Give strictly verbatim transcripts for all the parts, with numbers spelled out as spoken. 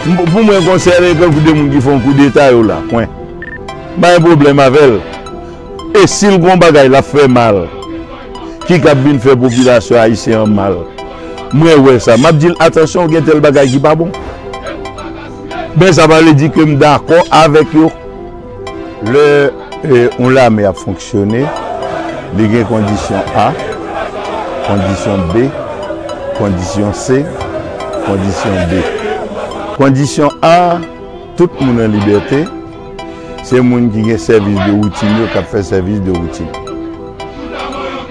M- Pou mwen, konsèy la, e tankou de moun ki fè yon koudeta yo la, pwen. M pa gen pwoblèm avè l. E si l gon bagay l ap fè mal, ki k ap vin fè popilasyon ayisyen an mal, mwen wè sa. M ap di l, atansyon, gen tèl bagay ki pa bon. Men sa pa vle di ke m dakò avèk yo. Lè e, yon lame ap fonksyone, li gen kondisyon A, kondisyon B, kondisyon C, kondisyon D. Kondisyon A, tout moun an libète, se moun ki gen sèvis de woutin yo k ap fè sèvis de woutin.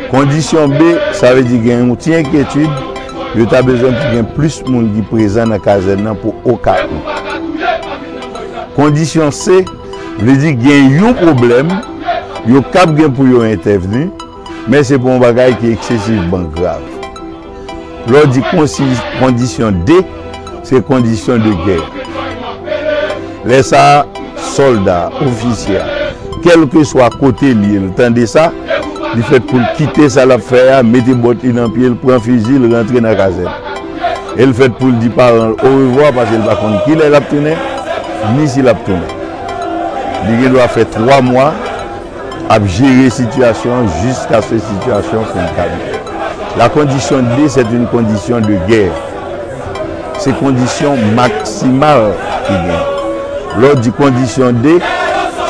Kondisyon B, sa vle di gen yon ti enkyetid, yo ta bezwen pou gen plis moun ki prezan nan kazèn nan pou oka ou. Kondisyon C, vle di gen yon pwoblèm, yo kab gen pou yo entèvni, men se pa yon bagay ki eksesivman grav. Lè w di konsi- kondisyon D, se kondisyon de gè. Lè sa a, sòlda a, ofisye a, kèlkeswa kote l ye, l tande sa, li fèt pou l kite sa l ap fè a, mete bòt li nan pye l, pran fizi l, rantre nan kazèn. E l fèt pou l di paran l orevwa, paske l pa konn kilè l ap tounen, ni si l ap tounen. Li gen dwa fè twa mwa ap jere sitiyasyon an jiskaske sitiyasyon an fin kalme. La condition D, c'est une condition de guerre. Se kondisyon maksimal ki gen. Lè w di kondisyon D,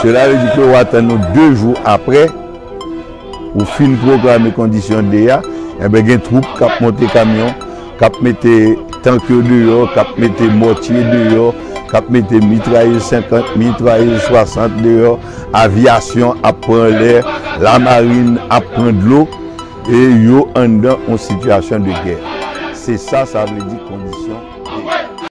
sela vle di ke w atann nou de jou apre ou fin pwoklame kondisyon D a, enben gen twoup k ap monte kamyon, k ap mete tank yo deyò, k ap mete mòtye deyò, k ap mete mitrayez senkant, mitrayez swasant deyò, avyasyon ap pran lè, lamarin ap pran dlo, e yo anndan yon sitiyasyon de gè. Se sa, sa vle di kondisyon de gè.